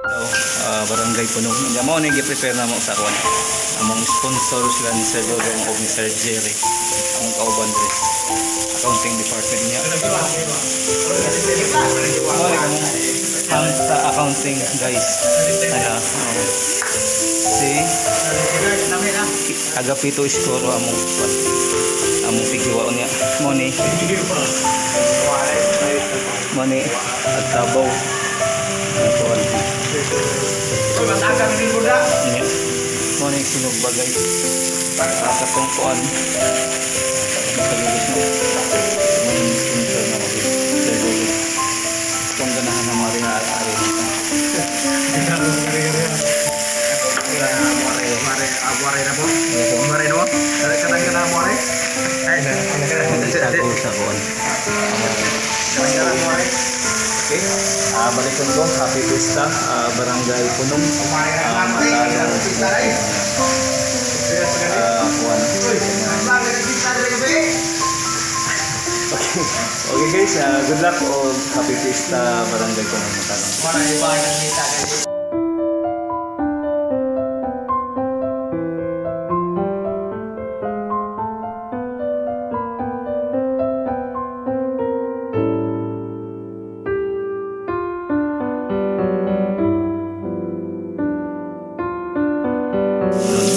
Barangay Punong. Nya mao ni gi-prepare namo sa kuan. Among sponsor sila ni Sir Dodong o ni Sir Jerry. Among kauban diri. Accounting department niya. Mao ni among ang sa accounting, guys. Ano, si Agapito Escoro among kuan. Among pigiwa niya. Mao ni. Mao ni at tabaw. Ano niya. Mao ni sinugba, guys. Katong kuan. Sa lugos no. Mao ni sponsor na mo. Sir Dodong. Kung ganahan na mga rin ari. Sago sa kuan. Okay. Balikan ko. Happy Fiesta, Barangay Punong. Matalong. Kuan. Okay. Okay guys, good luck o Happy Fiesta, Barangay Punong, Matalong.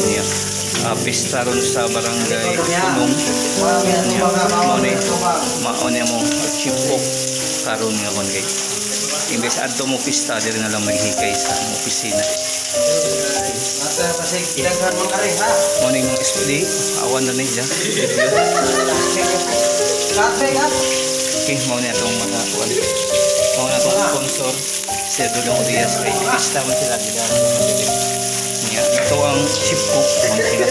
Niya. Pista ron sa Barangay Punong. Niya, mao ni mao niya mo chief cook karon nga kon kay. Imbes adto mo pista, diri na lang maghikay sa among opisina. Mao ni mga SPD, awan na ni diya. Okay, mao ni atong mga kuan. Mao na atong sponsor, Sir Dodong Diaz, kay pista man sila dila. Niya, ito ang chief cook mga sila.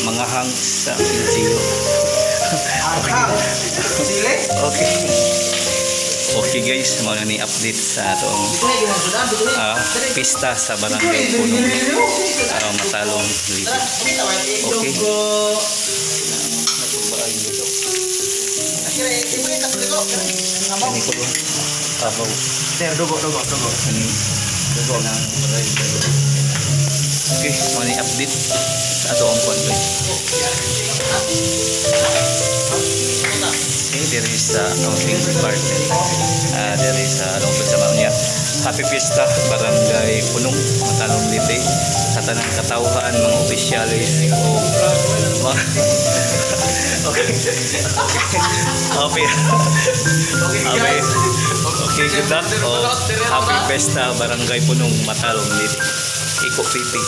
Mga hangs sa LGU. Okay. Okay guys, mao na ni update sa atong pista sa Barangay Punong, Matalong, Leyte. Okay. Natumbaan dito. Ini ko doon. Tabaw. Sir, dugo, dugo, dugo. Ini dugo na. Okay, mao ni update sa atong kuan, guys. Okay, there is sa accounting department. There is sa lungsod sa Maunya. Happy Fiesta, Barangay Punong, Matalong, Leyte. Sa tanang katawhan, mga opisyalis o mga. Okay. Okay. Okay. Okay, good luck. O, Happy Fiesta, Barangay Punong, Matalong, Leyte. Iko Pipi.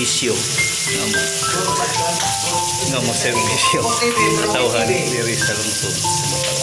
Bisyo. Nga mo servisyo. Katawhan diri sa lungsod sa Matalong.